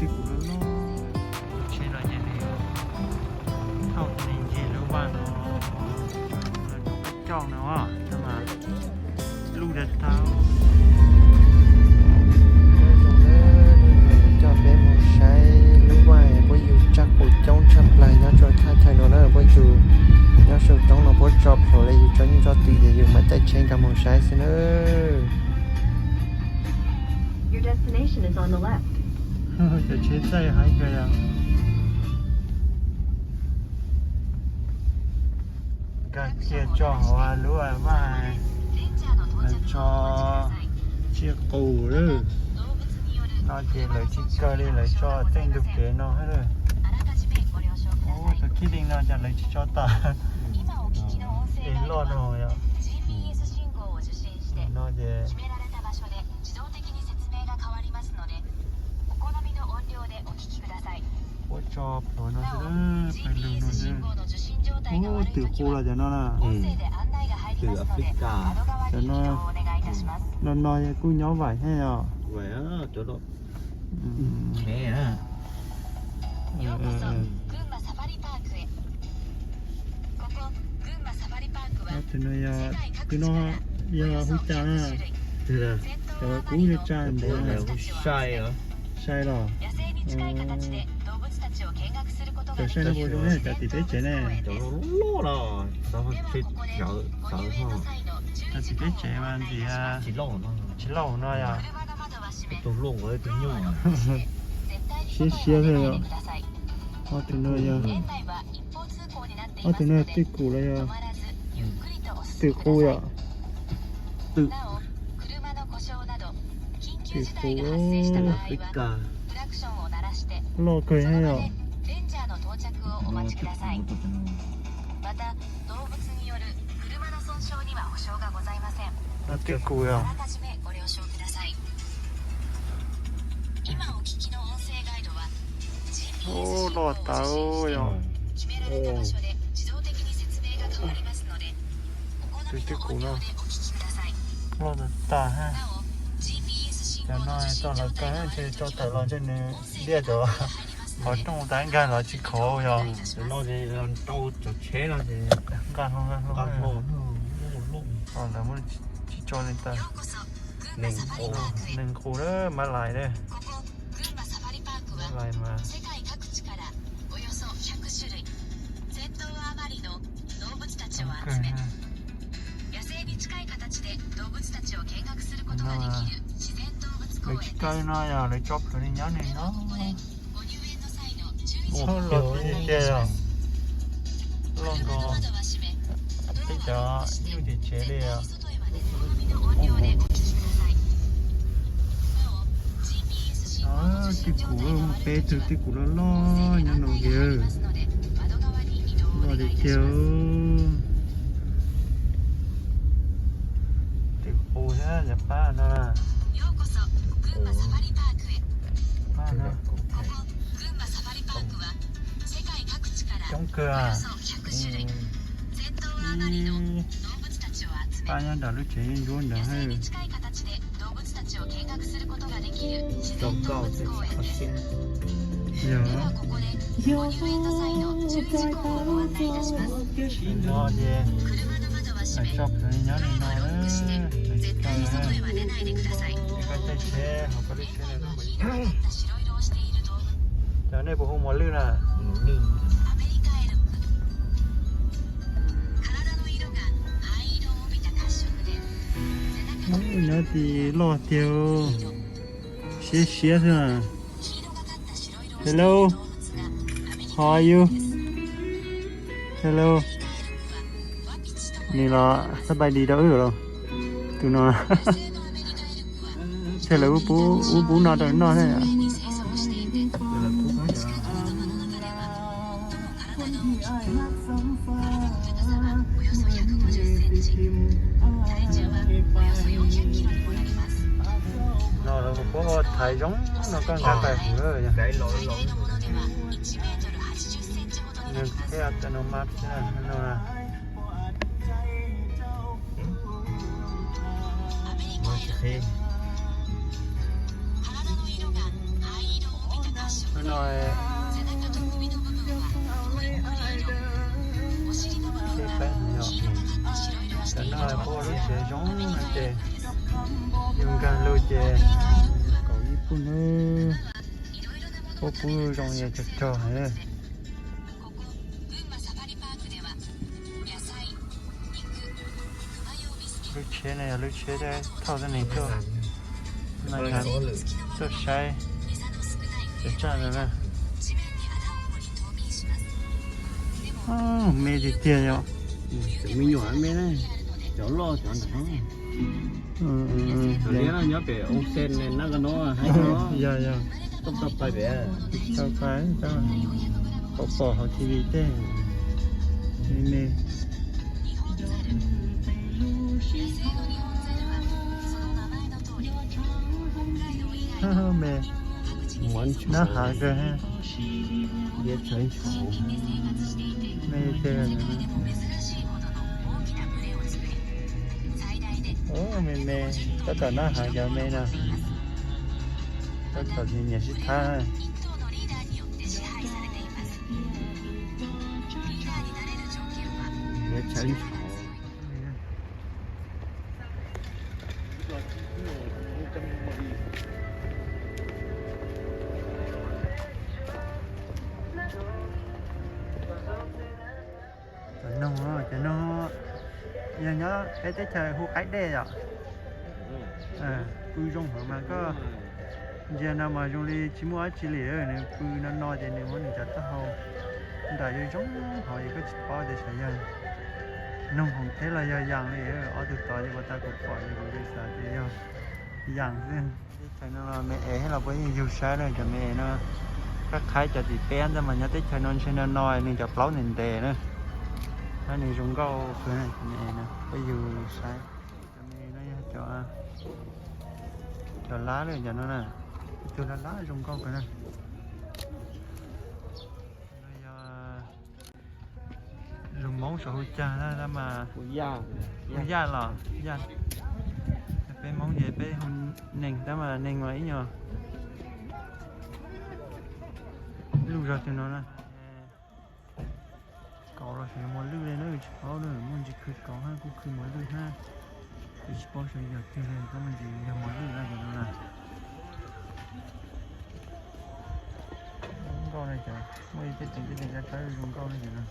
Kuv lub lub tsheb no ces nws thauj tsis ncig lub vaj no, coj no mas lub dag tau. Coj peb mus saib lub vaj puab yug tsaj qus coob tshaj plaws nyob rau thaj chaw no na, puab yug nyob saum roob no puab tso plhuav li yus tso nyuj tso twm ces yus mam caij tsheb nkag mus saib xwb na. Your destination is on the left. Cov tsheb txaij heev kawg yom. Nkag kiag tso hauv lub vaj, tso tsiaj qus lawm. No ces lawv tsis kawg li, lawv tso tej ntug kev no thiab lawm. Ub, tus kib leej no cas lawv tsis tso tas. Es loj no yom. No ces puab tso plhuav no xwb, peb lug no xwb. Ub, twm qus los cov no na. Twm Africa. Cov no, no no kuj nyob vaim thiab yom. Tus no yog, tus no yog hu cas na? Cov kuv tsa ntawd. Sai los? Cov sai no puas zoo ne, cov tim peb tsev ne? Cov tim peb tsev mas ntxiv tsis lauj no yom. Siab siab thiab yom. Ob tug no yog, ob tug no twm qus los yog twm qus yom? Twm qus, loj kawg thiab yom. Twm qus yom. Ub, loj tas yom. Tus twm qus no loj tas tas thiab. Cov no txoj lawv kawg ntshe tso tawm los ntshe nws liaj cov qhov rooj tas nkag los tsis khov yog. Cov no ces rau cov tsheb no ces nqa hlo nqa hlo. Lawv muab tsis tso li tas. Nees qus, mab lais ne. Mab lais mas. Lawv tsis kaw no yog lawv tso plhuav li nyob li no. Loj tiag tiag yom. Loj nkaus peb cov nyuj tim tsev li os. Twm qus, muaj peb tug twm qus loj loj nyob no kiag. Loj tiag tiag. Twm qus thiab cov pab no. Pab no. Coob kawg. Pab nyob nram lub tsev ntsuab ntawd thiab. Yog, no ces tso plhuav nyob li no, tsis kaw na. Koj caij tsheb hauv koj lub tsheb no. Cov nej puas hu mos lwj na? Nyob tim loj tiag, siab siab xwb na. Hello, how are you? Hello. Nws los xab pais dis rau wb los? Tus no thiaj lawv ub pub no rau noj thiab. No puab thaiv zoo no koj nkag pais huv lawm. Nws thiaj no mas no. Hnub no, cov no puab lub tsev zoo no ces yug nkag lug ces kaum ib pug nub, puab pub zoo es tsog tsog. Lub tsheb no yog lub tsheb thauj tuab neeg tuaj, no yog tuaj saib cov tsaj no na. Me tiag tiag yom. Cov me nyuam me na, cov loj cov nrag. Cov liab no nyob pem onsen na, koj no hais no. Yog, yog. Tau pais pem, tau pais, tau pom hauv T V tej. Me me. Me. Nab hav kawg. Me, me me, tab tom nab hav cov me no. Tab tom nyiam sib thab. Cov noog, cov noog yog nyob peb teb chaws hu qaib dej yom. Pw zoo heev mas koj ntsia no mas zoo li tsis muaj dab tsi li, nws pw no no ces nws muab nws cov taub hau nram zoo zoo hov es koj tsis paub tias xyov yog noog hoom thiab los yog yaas li. Ob tug tod ces ua tau kuv pom ces kuv xav tias yog yaas xwb. Teb chaws no los me es thiab los puab yeej yug saib na, cov me es no. Koj qhaib cov tim peb ntag mas nyob teb chaws no ntshe no no nws cov plaub ntev ntev na, hab nws zoo nkauj kawg. Cov me es no puab yug saib. Cov me no yog cov, cov lab lawm cov no na, ib tug lab lab zoo nkauj kawg na. No yog lus Moob saum hu caag na, tab mas hu yaj los yaj. Peb Moob ces peb hu neeg, tab mas neeg mas ib nyuag luj zog tug no na. Kauv los xyov yog mos lwj li na, tsis paub na, muaj ntsis khw kauv hab kuj khw mos lwj hab. Kuj tsis paub xyov yog twg li, tab mas ntsis yog mos lwj na cov no na. Zoo nkauj na cov, muaj ib tsev tseem tseem cov kab zoo nkauj na cov no.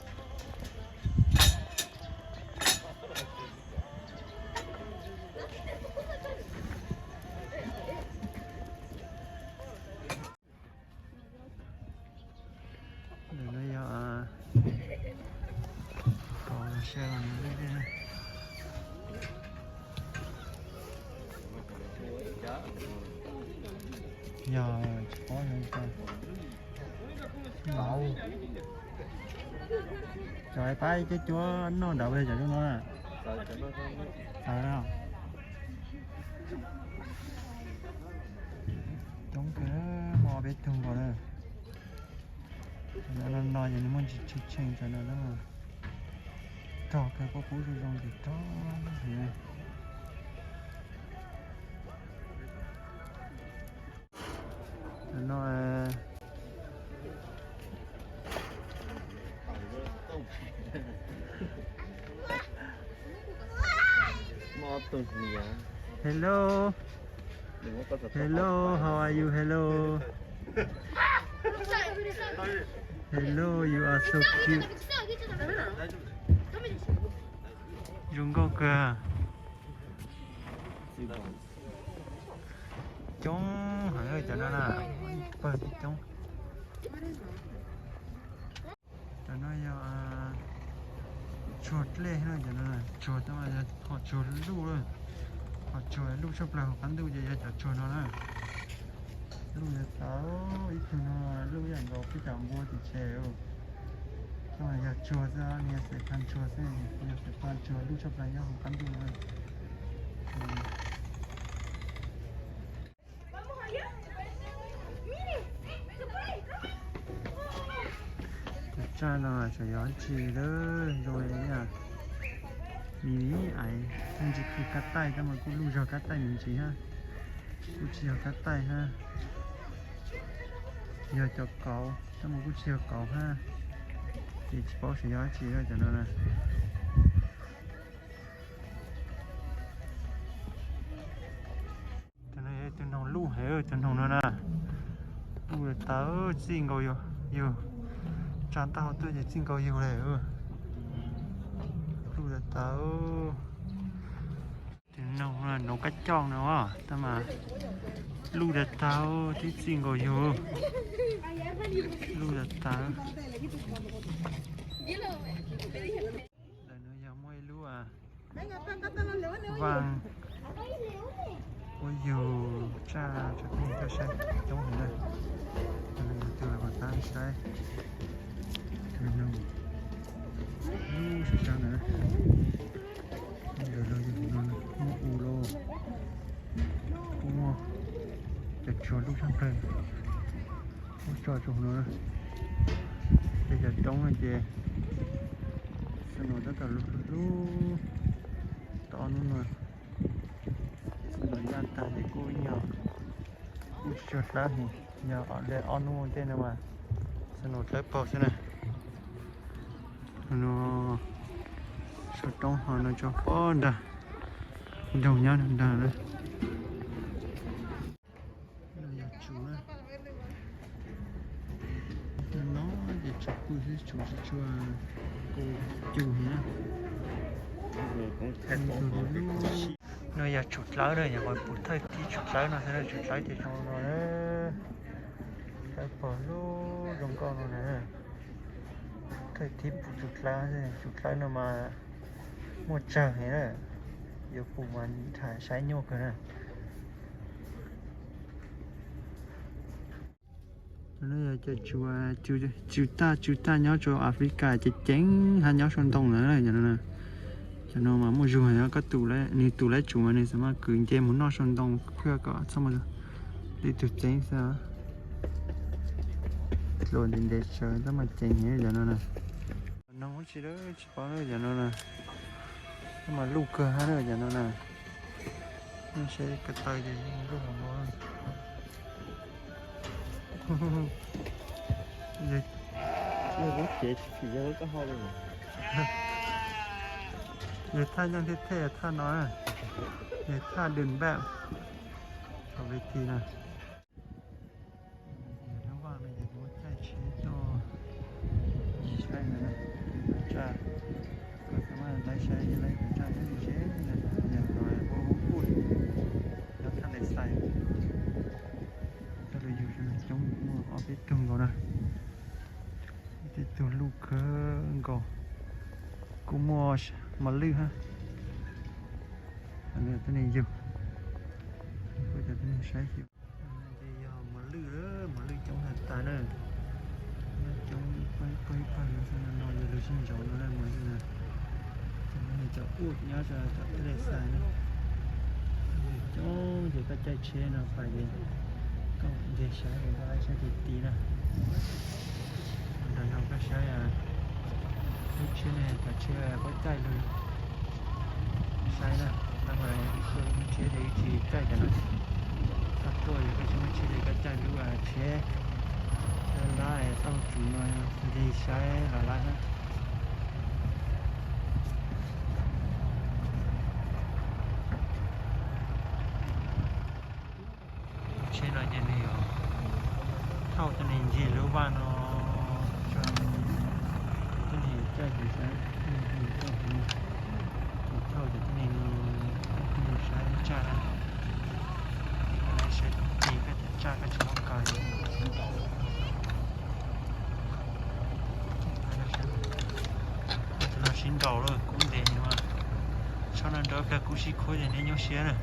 Ntawm no yog, kauv los sia los nws lwj lwj na. Yog tsis paub yog li cas. Cov pab cuab cuab noj nrad, cov zoo no na. Txawv no. Coob kawg, muaj ob peb tug nkaus na. Cov no no ces nws muaj ntsis tshee tshee cov no na. Rog kawg, puab pub zoo zoo ces rog heev. Cov no Hello. Hello, how are you? Hello. Hello, you are so cute. Zoo nkauj kawg. Coob heev cov no na, pawg coob. Cov no yog tsuag dlej na, cov no tsuag tab mas yog qhov tsuag luj, qhov tsuag luj tshaj plaws hauv qab ntuj ces yog cov tsuag no na. Luj yuav tau ib tug no, luj ib yam nkaus peb cov npua tim tsev. Tab mas yog tsuag xwb, nws yog xaiv phaj tsuag xwb, yog xaiv phaj tsuag luj tshaj plaws nyob hauv qab ntuj no. Cov tsaj no tseem yog dab tsi lawm, zoo li ib yam me me aiv, kuj ntsis khw kab taij tab mas kuj luj zog kab taij me ntsis hab, kuj tsis yog kab taij hab. Yog cov kauv, tab mas kuj tsis yog kauv hab, ces tsis paub xyov yog dab tsi cov no na. Tus no yog tus noog luj heev, tus noog no na, luj tas tas, txij nkaus yug, yug tsa taub hau tuaj ces txij nkaus yug le. Luj tas tas. Tus noog no noov kab coj no, tab mas luj tas tas, twb txij nkaus yug. Luj tas tas. Ntawm no yog muaj ib lub vaaj ua yug tsaj tso peb toj saib coob heev na. Tus no yog tus los kom tab saib, tus no lub sab sab ntawd. Ntawm no yog no muaj u lauj, kuj muaj cov tsuag lub sab plawg, muab tso rau no. Tej cov roob no ces snow tab tom lug lug lug tau ob hnub no, ces snow yaj tag ces kuj ib nyuag kuj tsis tshua dlawb heev, yog li ob hnub ua ntej no mas snow dlawb paug xwb na. No saum roob ho no tso pob nrag, nroog nyob nrag na. No yog tsum na. No ces tsum pw xwb, tsum tsis tshua nkaus cug heev na. No yog tsum dlawb na, yog qhov pum thawj thib tsum dlawb no xwb na, tsum dlawb ces zoo no na. Dlawb pog lub zoo nkauj no na. Thawj thib pum tsum dlawb, tsum dlawb no mas muaj tsawg heev na, yuav pum mas nrhav saib nyuaj kawg na. Cov no yog cov tsum, tsum taj, tsum taj nyob rau Africa ceev ceev hab nyob saum ntoo na. Cov no mas muaj zug heev, koj tus, nws tus lawv tsum mas nws xav mas kwv nce mus noj saum ntoo phiaj kom txhob muaj leej twg txeeb xwb. Dluas ntev ntev tsawv tab mas ceev heev cov no na. Noog tsis, tsis paub cov no na, tab mas luj kawg hab na cov no na. Nej saib ko taw ces luj heev no. Yog thaj nyaj thiab thej thaj no, yog thaj dun npaj, qhov ve thi na. Yog lub vaj no ces kuv caij tsheb tuaj saib no, kov tsaj, koj xav mas lawv saib lawv kov tsaj nyob ze ze na, yog no ua ua nyob thaj Ntawm Xais. Coj los yug coob, muaj ob peb tug nkaus na. Tej tug luj kawg nkaus, kuj muaj mos lwj hab. Tuab neeg yug, kuj cov tuab neeg saib xyuas. Ces yog mos lwj, mos lwj coob tag tag na. Nyob coob ib pawg ib pawg no xwb, no yog lub sij ntsaum no na, mos lwj na. Cov no yog cov uj nyob rau tom teb lej xais na. Coob ces koj caij tsheb no pais ces koj nce saib ces koj saib tsis ti na. Nrog nrog koj saib, lub tsheb ne, cov tsheb puab caij lug saib na. Tab mas lub tsheb ces wb tsis caij cov no. Koj tuaj yog koj tsis muaj tsheb ces koj caij lub tsheb lab tauj tsuv no nce saib los lawm na. Tsheb no ces nws yuav thauj tuab neeg ncig lub vaj no, tuab neeg caij ces saib, ces thauj ces tuab neeg no mus saib tsaj na. Saib tau ti koj cov tsaj koj tsis muab kaw li. Cov no sib nraus lawm kub ntev no. Tshab no nrau kag kub sib khuab ces neb nyuaj siab na.